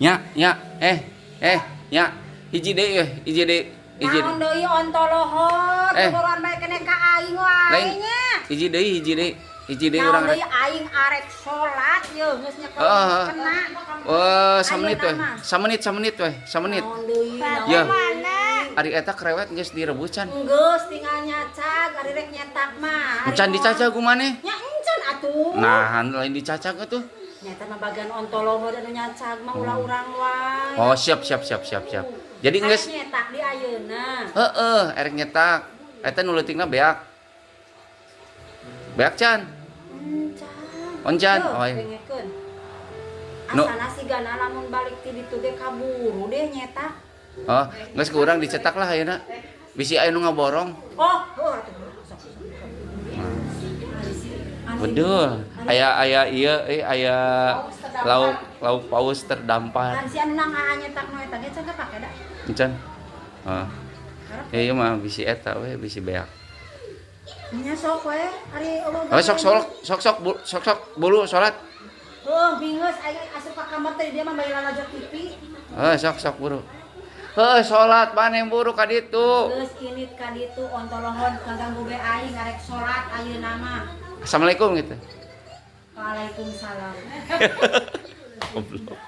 Nya, nya, eh, eh, nya, hiji deui eh, hiji deui, hiji Naon deui, ontolohor, Eh. buruan bae kene ka aing wae Lain. nya. Hiji deui, hiji deui, hiji deui Naon urang deui, aing arek salat yeuh, geus nyekel Heeh. kena. Wah, samenit Ayeuna weh. mah. Samenit, samenit weh, samenit. Naon deui? Naon Ya. deui? Ari eta krewet geus direbus can? Geus, tinggal nyacag, ari rek nyetak mah. Ari Can dicacag ku maneh? Nya encan atuh. Nah, lain dicacag atuh. Nyata mah bagian ontolohor anu nyacag mah, ulah urang wae. Oh, siap, siap, siap, siap, siap. Jadi Arek geus nyetak di ayeuna. Heeh, erek nyetak. Eta nu leutikna beak. Beak can? Encan. Encan. Yeuh, Oh, iya. dengekeun. Nu- Asana sigana lamun balik ti ditu ge kaburu deh nyetak. Oh, geus ku urang dicetak lah ayeuna. Bisi aya nu ngaborong. Oh, heuh atuh. Sok, sok, sok. Anu Betul. Aya aya ieu eh aya lauk lauk paus terdampar. Kan si anu nang aa nyetak nu eta ge can kepake da. Encan. Oh. Harap. Ya ieu mah bisi eta we, bisi beak. Nya sok we, ari eueuh. Oh, sok sok sok sok sok sok buru salat. Heuh, bingeus aing asup ka kamar teh, dia mah bari lalajo TV. Oh, sok sok buru. Heuh, salat maneh buru ka ditu. Geus init ka ditu, ontolohon, kaganggu ge aing arek salat ayeuna mah. Assalamualaikum gitu. Waalaikumsalam. Goblok.